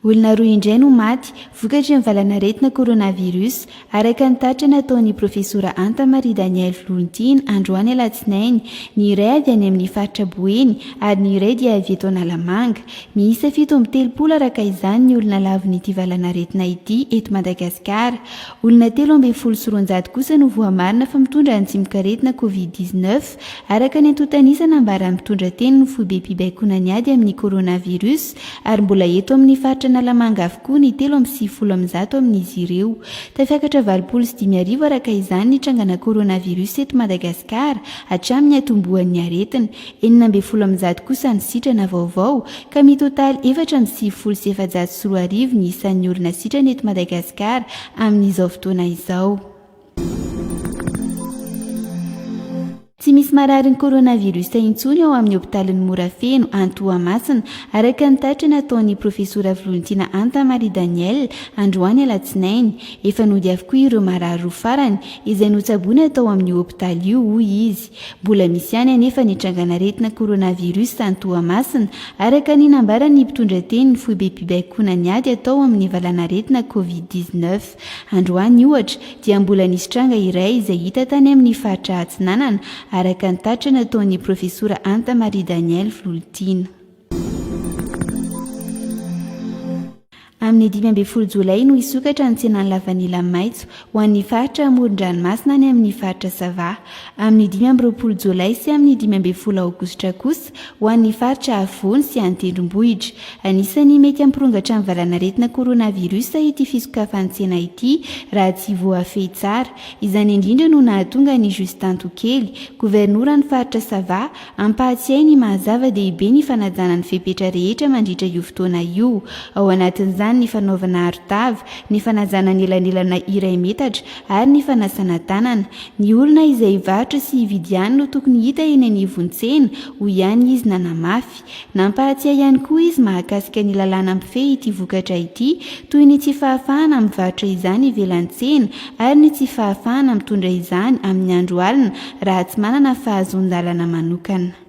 Olona roa indray no maty vokatry ny valanaretina coronavirus, araka ny tatitra nataon'ny Profesora Anta Marie Danielle Volontiana androany alatsinainy. Ny iray avy any amin'ny faritra Boeny ary ny iray dia avy eto Analamanga. Miisa 37 araka izany ny olona lavon'ity valanaretina ity eto Madagasikara. Olona 213 kosa no voamarina fa mitondra ny tsimokaretina Covid 19, araka ny antontan'isa nambaran'ny mpitondra tenin'ny foibem-pibaikoana ny ady amin'ny coronavirus. ary mbola eto amin'ny faritra Analamanga avokoa ny 193 amin'izy ireo. Tafiakatra 50 araka izany ny trangana coronavirus eto Madagasikara hatramin'ny niatombohan'ny aretina. 116 kosa ny sitrana vaovao, ka mitotaly 294 ny isan'ny olona sitrana eto Madagasikara amin'izao fotoana izao. Tsy misy mararin'ny coronavirus intsony ao amin'ny hopitalin'i Morafeno any Toamasina, araka ny tatitra nataon'ny Profesora Volontiana Anta Marie Danielle androany alatsinainy. Efa nody avokoa ireo marary roa farany izay notsaboina tao amin'io hopitaly io, hoy izy. Mbola misy ihany anefa ny trangan'aretina coronavirus any Toamasina, araka ny nambaran'ny mpitondra tenin'ny foibem-pibaikoana ny ady atao amin'ny valanaretina Covid 19. Androany, ohatra, dia mbola nisy tranga iray izay hita tany amin'ny faritra Atsinanana, araka ny tatitra nataon'ny Profesora Anta Marie Danielle Vololtiana. Amin'ny 15 jolay no hisokatra ny tsenan'ny lavanila maitso ho an'ny faritra amoron-dranomasina any amin'ny faritra Sava. Amin'ny 25 jolay sy amin'ny 15 aogositra kosa ho an'ny faritra afovoany sy an-tendrombohitra. Anisan'ny mety hampirongatra ny valanaretina coronavirus ity fisokafan'ny tsena ity raha tsy voafehy tsara. Izany indrindra no nahatonga an'i Justin Tokely, governoran'ny faritra Sava, hampahatsiahy ny maha zava-dehibe ny fanajana ny fepetra rehetra mandritra io fotoana io. Ao anatin'izany ny fanaovana arotava, ny fanajana ny elanelana iray metatra ary ny fanasana tanana. Ny olona izay hivarotra sy hividy ihany no tokony hita eny anivon'ny tsena, hoy ihany izy nanamafy. Nampahatsiahy ihany koa izy mahakasika ny lalàna mifehy ity vokatra ity, toy ny tsy fahafahana mivarotra izany ivelan'ny tsena ary ny tsy fahafahana mitondra izany amin'ny andro alina raha tsy manana fahazoan-dalana manokana.